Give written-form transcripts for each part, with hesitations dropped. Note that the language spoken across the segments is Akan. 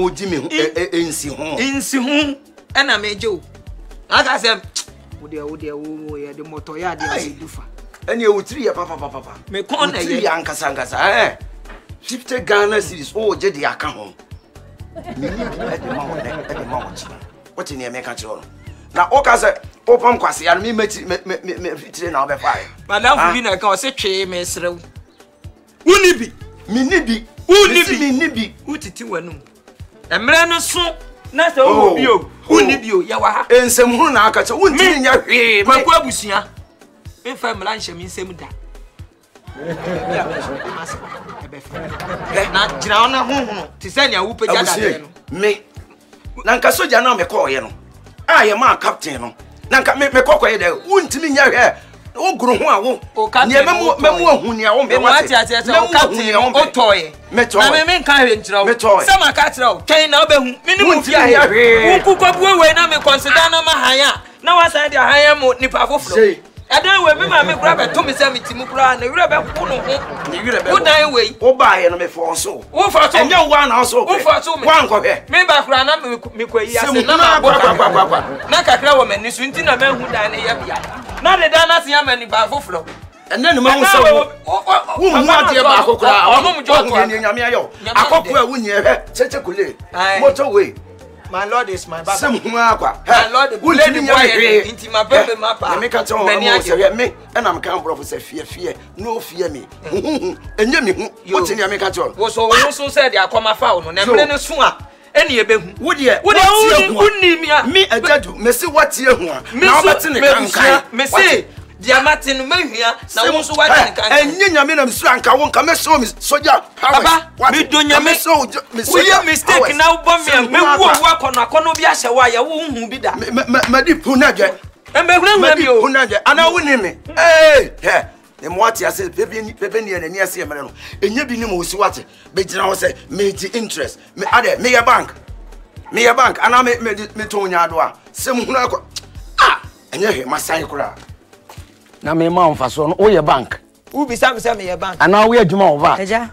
wogye me ho nsi ho. Nsi ho ɛna megye wo. Aka sɛ wo deɛ wo deɛ wo yɛ de mɔtɔ yɛ adeɛ ase du fa. Ɛne wo tiri yɛ papapapapa. Me kɔn na yɛ. Wo tiri yɛ ankasa ankasa ɛɛ. 50 Ghana cedis wo gye de aka ho. Menni bi ɛde ma wo nɛ ɛde ma wo kyena. Wote nea meka kyerɛ wo no. Na woka sɛ wopam kwasea no me mɛtiri me me me fitire na wobɛfaeɛ. Madamfo bi na ɛka ɔse twee mesrɛ wo. Wonni bi. Menni bi. Wonni bi. Menni bi. Wotete w'anum. Mmerɛ no so na sɛ wowɔ bi o, wonni bi o, yɛwɔ ha. Nsɛm hunu na aka kyɛ wontumi nyɛ hwee. Kwaku abusua, memfa mmara nhyɛ me nsam da. Baabi a mɛso de m'asɛm ɛbɛfa. Na gyina hɔ na honhono te sɛ nea wopagya dadeɛ no. Me, na nka sogya no a mekɔɔyɛ no a yɛmaa captain no na nka mekɔ kɔyɛ dɛ wontumi nyɛ hwɛ wogoro ho a wo nea mɛmu ahu nea wo mpɛ wate mɛmu ahu nea wo mpɛ metɔɔ na me menka hwee nkyerɛ wo sɛ maka kyerɛ wo twɛn na wobɛhu me ne mu fie ahɛ wonkukɔbue wei na mekɔnseda na mahan a na wasan de ahan mu nipa foforɔ ɛdan wei me maame kora bɛto me sɛ mete mu koraa ne werɛ bɛho no ho wo dan wei wobaeɛ no mefɔɔ so wofa so ɛnyɛ wo ana wo so wofa so me woankɔhwɛ me ba koraa na mekɔ yi ase na mabɔ kakra na kakra wɔ m'ani so nti na mahu dan no yɛ bea na de dan no ase ama nipa foforɔ ɛnɛ ne mahu sɛ wo wommu adeɛ baako koraa ɔnom dwɔtoa nyame ayɛ wo akɔkoa a wonyɛ hwɛ kyɛkyɛ kole motorway My Lord is my baba. Sɛm hu ara kwa. My Lord wontumi nyɛ me hwee. Nti ma bɛbɛ ma pa. Meka kyerɛ wɔn ma sɛ hwɛ me ɛna meka aborɔfo sɛ fear fear no fear me. Huhuhu ɛnyɛ me hu. Wote nea meka kyerɛ wɔn. Wo so wo so sɛ de akɔma fa wo no na mmerɛ no so a ɛne ɛbɛhu. Wo deɛ wo deɛ wonni mi a. Me agya du mese woate ahu a na wobɛte ne kankan. Mese deɛ mate no mɛhua na wo nso woate ne kankan. Ɛnyɛ nyame na mesuro anka wo nka mɛsɔ me sogya powers. Papa medɔ nyame woyɛ mistake na wobɔ me a mɛwu owu akɔnɔ akɔnɔ bi ahyɛ wo a yɛwo wo hu bi da. Madi pu na dwɛ. Mbɛhunahuna mi o. Madi pu na dwɛ anaa wonni me. Ee hɛ mmoa te ase pepe pepe ni ɛna ni ase mmerɛ no ɛnyɛ bi ne ma osi wate bɛgyina hɔ sɛ megye interest me adɛ meyɛ bank meyɛ bank anaa me me metɔn nyaadoa sɛ muhunu akɔ ah ɛnyɛ hwɛ masan koraa na mema wo mfasoɔ no woyɛ bank wobisa me sɛ meyɛ bank anaa woyɛ adwuma wɔ va agya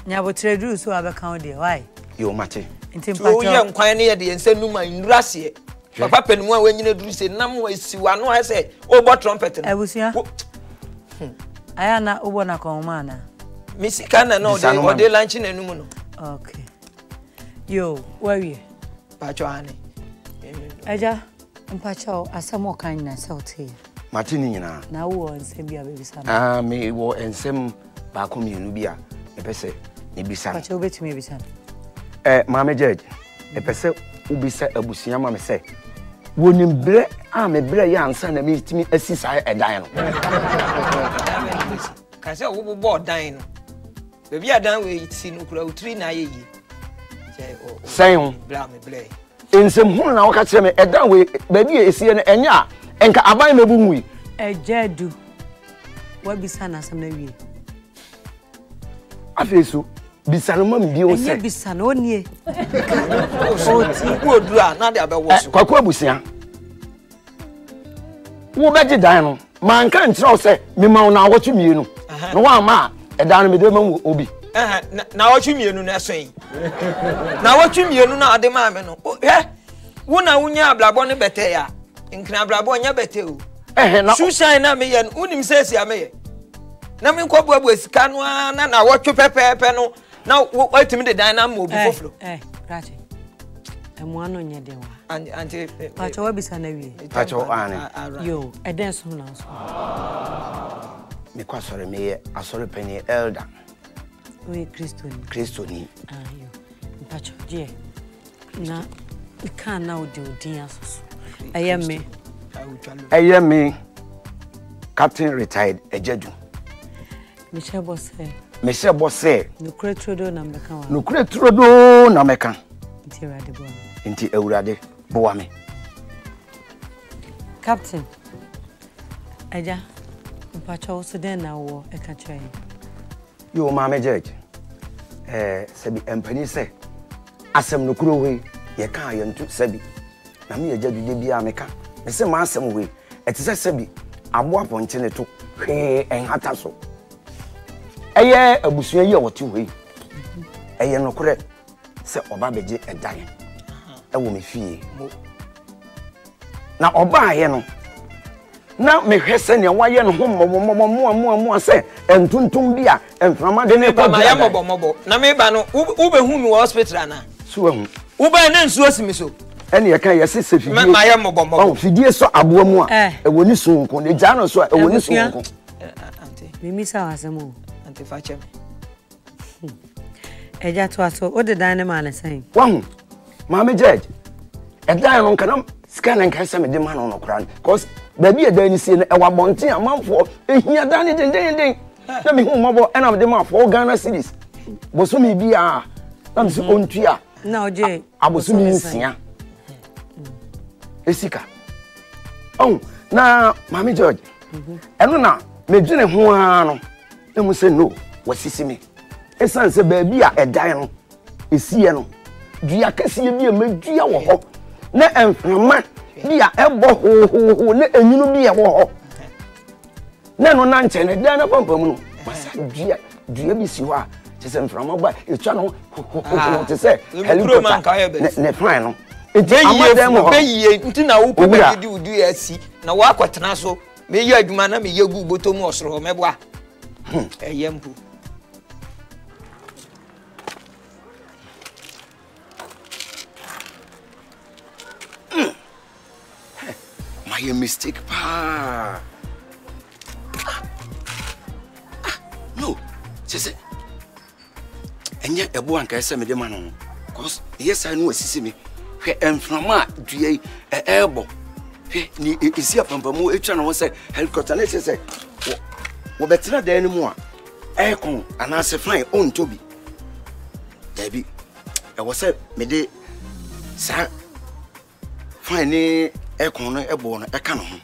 nyabotrɛ duru so a bɛka wo deɛ why yo mate nti mpakyɛ woyɛ nkwan no yɛ deɛ nsɛ num a nnuru aseɛ papa pɛ ne mu a wanyina duru sɛ nam asi w'ano ayɛ sɛ wobɔ trumpet no abusua ayɛ na wobɔ no akɔnhoma anaa me sika na na ɔde ɔde lanche n'anum no okay yo wawie pakyɛ ane agya mpakyɛ asɛm ɔka nyina sɛ woteeɛ mate ne nyinaa na wowɔ nsɛm bi a bɛbisa no ah, mewɔ nsɛm baako mmienu bi a mepɛ sɛ mebisa no pakyɛ wobɛtumi abisa no eh, maame judge mepɛ sɛ wobisa abusua ma me sɛ wɔnim berɛ a mebrɛ yɛ ansa na metumi asi saa ɛdan no ka sɛ wobobɔɔ dan no baabi a dan wei si no kura wo tiri na ayɛ yie sɛn ho berɛ a mebrɛ nsɛm hunu na woka kyerɛ me ɛdan wei baabi a ɛsiɛ no ɛnyɛ a ɛnka aban mɛbu nwui ɛgya du wabisa no asɛm no awie afei so bisa no ma me bio sɛ ɛnyɛ bisa no ɔnie ɔti woduru a na de abɛwɔ so kwaku abusua wobɛgye dan no manka nkyerɛ wo sɛ mema wo naawɔtwe mmienu na woamma a ɛdan no mede bɛma wo obi naawɔtwe mmienu no ɛso yi naawɔtwe mmienu no a ɔde maa me no hwɛ wo na wonya abrabɔ no bɛtɛ a nkena abrabɔ nyɛ bɛtɛ o susan na meyɛ no wonim sɛ asi a meyɛ na menkɔ buabua sika no ara na naawɔtwe pɛpɛɛpɛ no na watumi de dan no ama obi eh, foforɔ. Eh, krakye ɛmoa no nyɛ den wa. ante pakyɛ wabisa no awie. pakyɛ ane. yo ɛdɛn so na nso. mekɔ asɔre meyɛ asɔre panyin elder. woyɛ kristoni. kristoni. ah yo mpakyɛ gyeɛ na kaa na wode wo din aso so ɛyɛ me. Ɛyɛ me Captain retired Agyadu. Mehyɛ bɔ sɛ. Mehyɛ bɔ sɛ. Nokorɛ turodoo na mɛka wa. Nokorɛ turodoo na mɛka. Nti Awurade boa me. Nti Awurade boa me. Captain, Agya, mpakyɛ wo so dɛn na wowɔ ɛka kyerɛ yɛn? Yoo maame Judge, ɛɛ sɛbi mpanin sɛ asɛm no kuro hɔ yi yɛka a yɛnto sɛbi na meyɛ judge de biara meka mese m'asɛm hɔ yi ɛte sɛ sɛbi aboa pɔnkye ne to hwee ɛnhata so ɛyɛ abusua yi a wɔte hɔ yi ɛyɛ nokorɛ. sɛ ɔba bɛgye ɛdan ɛwɔ me fie. Na ɔbaeɛ no, na mehwɛ sɛnea wayɛ ne ho mmɔbɔmmɔbɔ mmoammoammoa sɛ ntontom bi a mframa de no rekɔ Mayɛ mmɔbɔmmɔbɔ. Na meba no, wobɛhu me wɔ hospital anaa? So wahu? Wobae na nsuo si me so. Ɛne ɛka yɛse sɛ fidie. Mayɛ mmɔbɔmmɔbɔ. Ɔho, fidie sɔ aboa mu a, ɛwɔ ne sononko. Na egyaa no nso a, ɛwɔ ne sononko. Memmisa wo asɛm o. Ante fa kyɛ me. Agya toa so, wode dan no maa no sɛn? Wahu, Maame Judge, ɛdan no nka na sika na nka sɛ mede ma no no koraa no, cause baabi a ɛdan no sie no ɛwɔ abɔnten a amanfoɔ ehia dan no dendenden. Na mehu mmɔbɔ ɛna mede ma four Ghana cedis bosome biara na mese mhm. ɔntua na ɔgye abosome nsia esika. Ɔhu, na Maame George, mhm. ɛno na medwene ho ara no. Na mu sɛ no, wɔasisi me. Esiane sɛ baabi a ɛdan no esiiɛ no, dua kɛseɛ bi a madua wɔ hɔ, na mframa bi a ɛbɔ hoohoohoo ne enwunu bi a ɛwɔ hɔ, na ɛno na nkyɛn no, ɛdan no apampam no, masa dua dua bi si hɔ a kyerɛ sɛ mframa ba etwa no hohohoho te sɛ helicopter ne fan no. Nti ama dan mu hɔ. Bɛyie nti na wopɛ baabi de wo dua asi na woakɔtena so. Meyɛ adwuma na meyɛ gu bɔtɔ mu wɔ soro hɔ mɛboa. Hmm. Ɛyɛ mpo. Hmm. Mayɛ mistake paa. Ah. Ah. No. Kyɛ sɛ ɛnyɛ ɛbo anka ɛsɛ mede ma no no cause ɛyɛ saa no asisi me hwɛ mframa a dua yi ɛɛbɔ hwɛ ne ɛsi apampamu ɛtwa ne ho sɛ helicopter ne ɛsɛ sɛ wɔbɛtena dan no mu a aircon anaasɛ fine ɔntɔ bi daabi ɛwɔ sɛ mede saa fine ne aircon no ɛboɔ no ɛka ne ho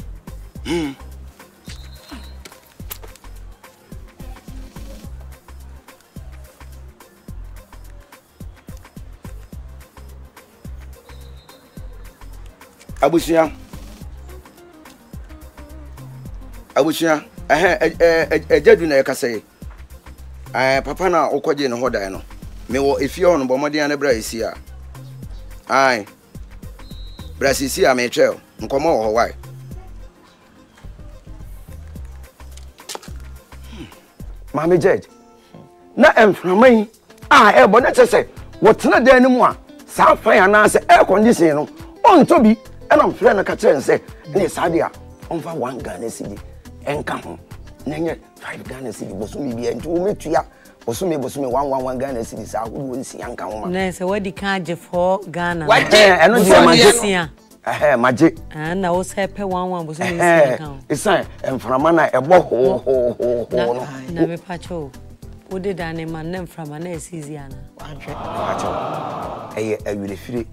hmm. Abusua abusua ɛhɛn ɛ ɛ ɛgya du na ɛkasa yi ɛɛ papa na ɔkɔgye ne hɔ dan no mewɔ efie hɔ no bɔ mmɔden ano bra esi a ae bra sisi a metwɛ o nkɔmɔ wɔ hɔ wae. Maame Judge, na mframa yi a ɛrebɔ na kyerɛ sɛ wɔtena dan no mu a saa fan anaasɛ air condition no ɔntɔ bi ɛna mfrɛ no ka kyerɛ no sɛ ne saa deɛ a ɔmfa one Ghana cedi ɛnka ho na ɛnyɛ five Ghana cedi bosome biara nti wɔmɛtua bosome bosome one one one Ghana cedi saa ahodoɔ nsia nka ho ma. Na sɛ wadi kan agye four Ghana. Wagye ɛno deɛ magye. Ɛhɛɛ magye. Ɛɛ na wo sɛ pɛ one one bosom nsia ka ho. Ɛhɛɛ esan mframa na ɛbɔ hoohoohoo no. Na me pa kyɛw wo de dan ne ma na mframa na ɛsizi ana. Wanhwɛ. Me pa kyɛw ɛyɛ awerɛfire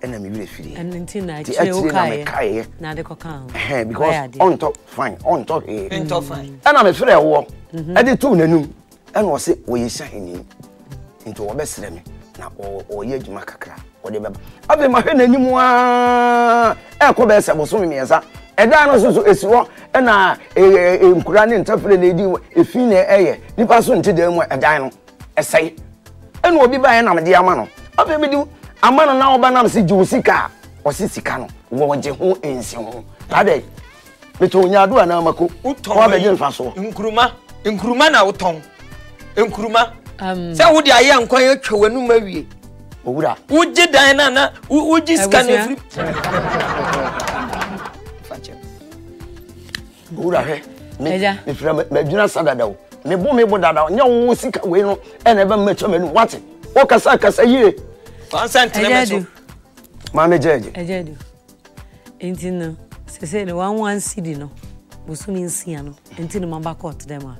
ɛna me werɛ firie. Ɛno nti na akyire wo kaeɛ na ade kɔka ho. Ɛhɛn because ɔntɔ fine ɔntɔ hwee. Ntɔ fine. Ɛna me frɛ woɔ ɛde too n'anum. Ɛna ɔse ɔyɛ hyɛheni nti ɔbɛsrɛ me na ɔyɛ adwuma kakra ɔde bɛba. Afei mahwɛ n'anim aa ɛkɔ bɛyɛ sɛ bosome mmiɛnsa. Ɛdan no nso so esi hɔ ɛna nkura ne ntafere na edi efi na ɛyɛ nipa nso nte dan mu a ɛdan no ɛsɛe. Ɛna obi baeɛ na mede ama no. Afei mede ama no na ɔba nam se gye wo sika a ɔse sika no wɔgye ho nsi ho. Adɛn? Metɔn nyaado anaa mako. Wotɔn Wabɛgye mfasoɔ. Nkuruma nkuruma na wotɔn nkuruma. Um, sɛ wode ayɛ nkwan atwa w'anum awie. Owura. Wogye dan na na wogye sika no afiri. Owura hwɛ. Me mefira madwina sa dada o. Mebo mebo dada o. Nyɛ wo sika wei no ɛna ɛbɛ mmatwa m'anum wate. Wokasa kasa yie. Fansa ntena me so. Maame gyɛɛgye. Ɛgya du. Nti no sesei no one one cedi no bosome nsia no nti no maba court dɛm a.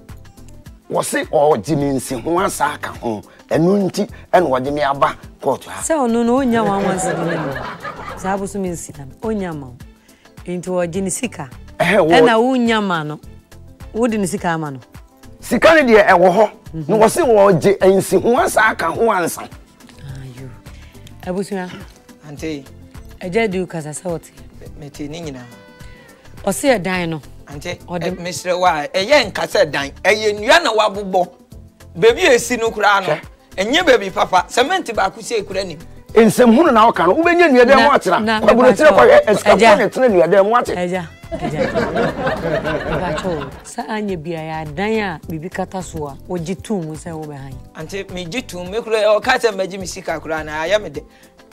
Wɔse ɔgye me nsiho asa aka ho ɛno nti ɛna ɔde me aba court ha. Sɛ ɔno no ɔnnya one one cedi no mma wo saa bosome nsia no ɔnnya mma wo nti ɔgye ne sika ɛna wonnya ma no wode ne sika ama no. Sika no deɛ ɛwɔ hɔ na wɔse ɔgye nsiho asa aka ho ansa. Ayo. Abusua. Ante. Agya du kasa sɛ ɔte. Mete ne nyinaa. Ɔse ɛdan no. Ante. Ɔde. Mesrɛ wa ɛyɛ nka sɛ dan ɛyɛ nnua na wabobɔ. Baabi a esi no koraa no. Ɛnyɛ baabi papa. Cement baako sei kura nim. Nsɛm hunu na woka no, wobɛnya nnuadan mu atena. Kwaburokyerɛ kɔhwɛ asikafoɔ na ɛtena nnuadan mu ate. Agya, agya. Mepakyɛ o, sɛ anyɛ bia yɛ adan a biribi kata so a, wogye tom sɛ wobɛhan? Ante, megye tom. Me kura ɔka sɛ mɛgye me sika koraa na ayɛ me dɛ.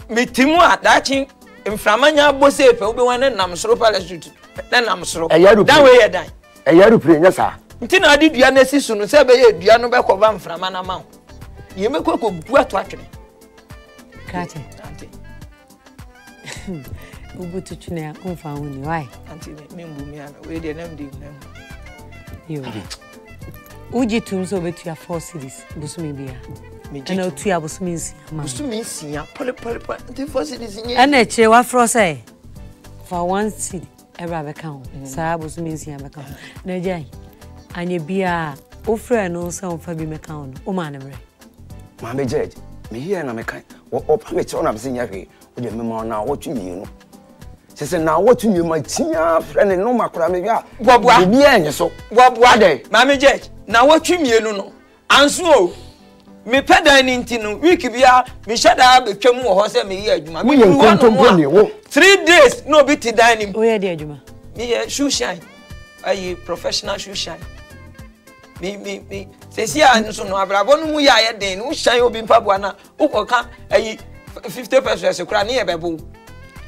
Mete mu a, daakye mframa nya abɔ sei pɛ, wobɛhu ne nam soro parachute, ne nam soro. Dan wei yɛ dan. Ɛyɛ aeroplane nyɛ saa. Nti na ade dua no asi so no sɛ ɛbɛyɛ dua no bɛkɔva mframa no ama wo. Yɛn bɛkɔ akɔbu ato atwene. Krakye. Ante. Wobu to twene a womfa ho ni why? Ante me mbu me ano. Wei deɛ na mede nna mu. Yo. Wogye tom sɛ wobɛtua 4 cedis bosome bia. Ɛna wotua bosome nsia ma. Bosome nsia pɔlepɔlepɔ nti 4 cedis nyɛ. Ɛna akyire wafrɛ sɛ fa 1 cedi. Ɛberɛ a bɛka ho saa bosome nsia bɛka ho na agya anyɛ biaa wofrɛɛ no sɛ ɔmfa bi mɛka ho no womaa no berɛ. Maame Judge, meyɛɛ na meka ɔpa me kyɛw na mese nyɛ hwee wode mema naawɔtwe mmienu kyɛ sɛ naawɔtwe mmienu makyi ara frɛ ne nɔma koraa mehwɛ a Boaboa. obiara nye so Boaboa. Adɛn? Maame Judge, naawɔtwe mmienu no Anso o, mepɛ dan no nti no, week biara mehyɛ da ara bɛtwam wɔ hɔ sɛ meyɛ adwuma. Woyɛ Meduru hɔnom nkontomponi, a, wo. 3 days na obi te dan no mu. Woyɛ deɛ adwuma? Meyɛ shoe shine, ayi professional shoe shine. Me me me sɛsi a nso no abrabɔ no mu yɛ ayɛ den no, wohyɛn obi mpaboa na wokɔka ayi 50 pesos koraa ne yɛ bɛbo wo.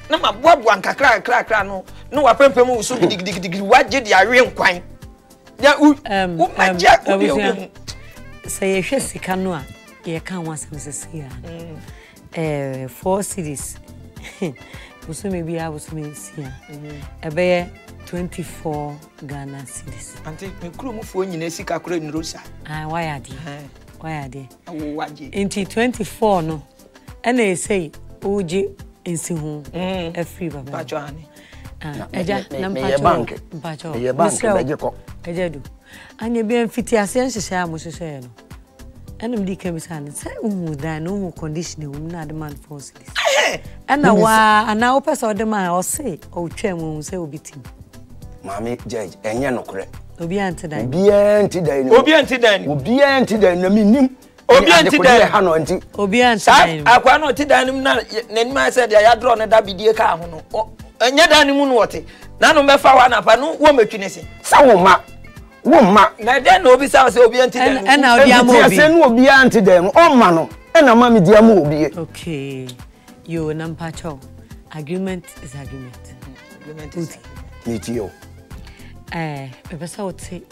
Na maboaboa nkakra nkakra nkakra no na wapempem wo so gidigidigidi wagye de awe nkwan. Ya u Um, wo ma um, gye wo deɛ abusua, wobɛhu. sɛ yɛhwɛ sika no a yɛka ho asɛm sesei a no, eh, 4 cedis bosome biara bosome nsia ɛbɛyɛ 24 Ghana cedis. Ante me kuromfoɔ nyinaa sika kora nnuro saa. Ah, wayɛ adeɛ, wayɛ adeɛ. Awo wagye. Nti 24 no ɛna ɛsei wogye nsi ho afiri baba. Mpakyɛ ane. Ah, agya na meyɛ mpakyɛ bank. Mpakyɛ Meyɛ bank, mesrɛ wo, bɛgye kɔ. Agya du anyɛ bia mfiti aseɛ nhyehyɛ a mohyehyɛɛ no ɛna mede ka bisa no sɛ wohu dan no, wohu condition ɛwɔ mu na ade ma no 4 cedis ɛna waa anaa wopɛ sɛ wode ma a ɔse ɔtwa mu ɔhu sɛ obi tim. Maame Judge, ɛnyɛ nokorɛ. Obiara nte dan. Obiara nte dan no mu. Obiara nte dan no mu. Obiara nte dan no mu na mennim. Obiara nte dan no. Ha no nti. Obiara nte Saa dan no mu. akoa no ɔte dan no mu na n'anim ayɛ sɛ deɛ yɛadrɔ no da bidie kaa ho no, ɛnyɛ dan no mu na ɔte. N'anom bɛfa hɔ anapa no wɔmmɛtwi ne se. Sɛ wo mma, wo mma. Na ɛdɛn na obisa wo sɛ obiara nte dan no mu? Ɛna ɔde ama obi. Mfitiaseɛ no obiara nte dan mu, ɔmma no ɛna ma mede ama obi. Okay, yo na mpakyɛw, agreement is agreement. Agreement is Wotie? Metie o. Ɛɛ, mepɛ sɛ wote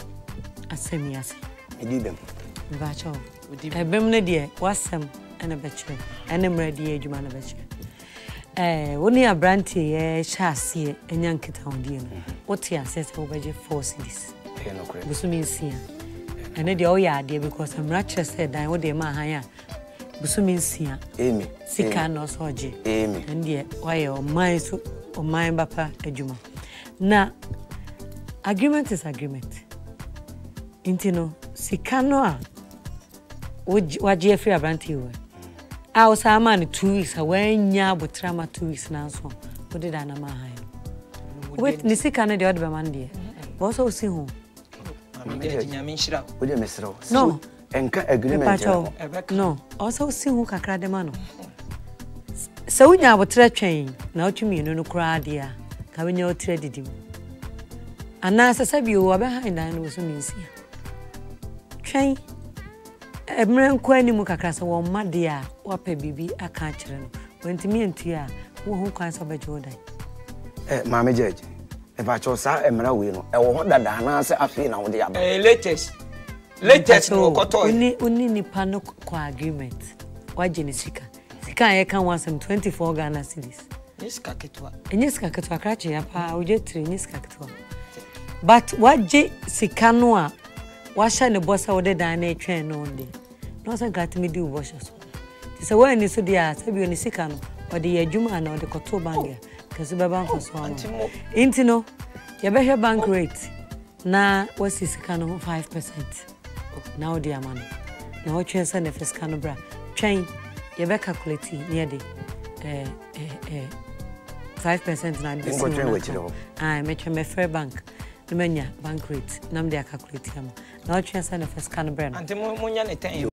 asɛm yi ase. Medi bem. Mpakyɛw, ɛbem no deɛ w'asɛm ɛna bɛkyerɛ, ɛne mmerɛ de yɛ adwuma no bɛkyerɛ. Ɛɛ, wo ne aberanteɛ yɛhyɛ aseɛ anya nkitahodie no, wote aseɛ sɛ wobɛgye 4 cedis Ɛyɛ nokorɛ. bosome nsia. Ɛno deɛ woyɛ adeɛ because mmara kyerɛ sɛ dan wode ma ahan a bosome nsia Amy. sika na ɔsɛ ɔgye. Amy. Ɛno deɛ woayɛ ɔman so ɔman bapa adwuma. Na agreement is agreement. Nti no sika no a wagye afiri aberanteɛ wɔ a wosan ama no 2 weeks a woanya abotrɛ ama 2 weeks nanso a wode da nam ahan no, ne sika no deɛ wode bɛma no deɛ bɔɔ sɛ wosi ho. Maame Judge, Nyame nhyira wo. Wode mesrɛ wo. No. Ɛnka agreement no ho. Ɛbɛka. No, ɔwɔ sɛ wosi ho kakra de ma no sɛ wonya abotrɛ twɛn na wotwe mmienu no koraa deɛ a ka wonya wotiri adidi mu anaasɛ sɛ bio wɔbɛhan dan no wɔ so mensia twɛn mmerɛ nkɔ anim kakra sɛ wɔn mma deɛ a woapɛ biribi aka akyerɛ no wɔntumi antua a wowɔ ho kwan sɛ wobɛgye wo dan. Ɛ Maame Judge, mepakyɛw, saa mmara wei no ɛwɔ hɔ dada anaasɛ afei na wode aba? Ɛyɛ latest. Latest na wɔkɔtɔɔ. Wone nipa no kɔ agreement, wagye ne sika. Sika a yɛka ho asɛm 24 Ghana cedis. Nyɛ sika ketewa. Ɛnyɛ sika ketewa krakye ya paa wogye tiri ɛnyɛ sika ketewa. But wagye sika no a wahyɛ ne bɔ sɛ wode dan no retwɛn no deɛ na ɔsɛ nka atumi di wo bɔhyɛ so. Nti sɛ woanni so deɛ a sɛbi ɔne sika no ɔde yɛ adwuma anaa ɔde kɔtoo bank a kɛse bɛba mfasoɔ ama wo. Nti no yɛbɛhwɛ bank rate na wasi sika no ho 5% na wode ama no na wɔtwɛn sɛ ne fa sika no bra. Twɛn yɛbɛ calculate ne yɛde 5% na ade bɛsi Nkɔtwɛn ho wɔ akyire hɔ. Ah, mɛtwɛn mɛfrɛ bank na manya bank rate na mede acalculate ama na wɔtwɛn sɛ ne fa sika no brɛ no. Ante mo monyɛ ne tɛn.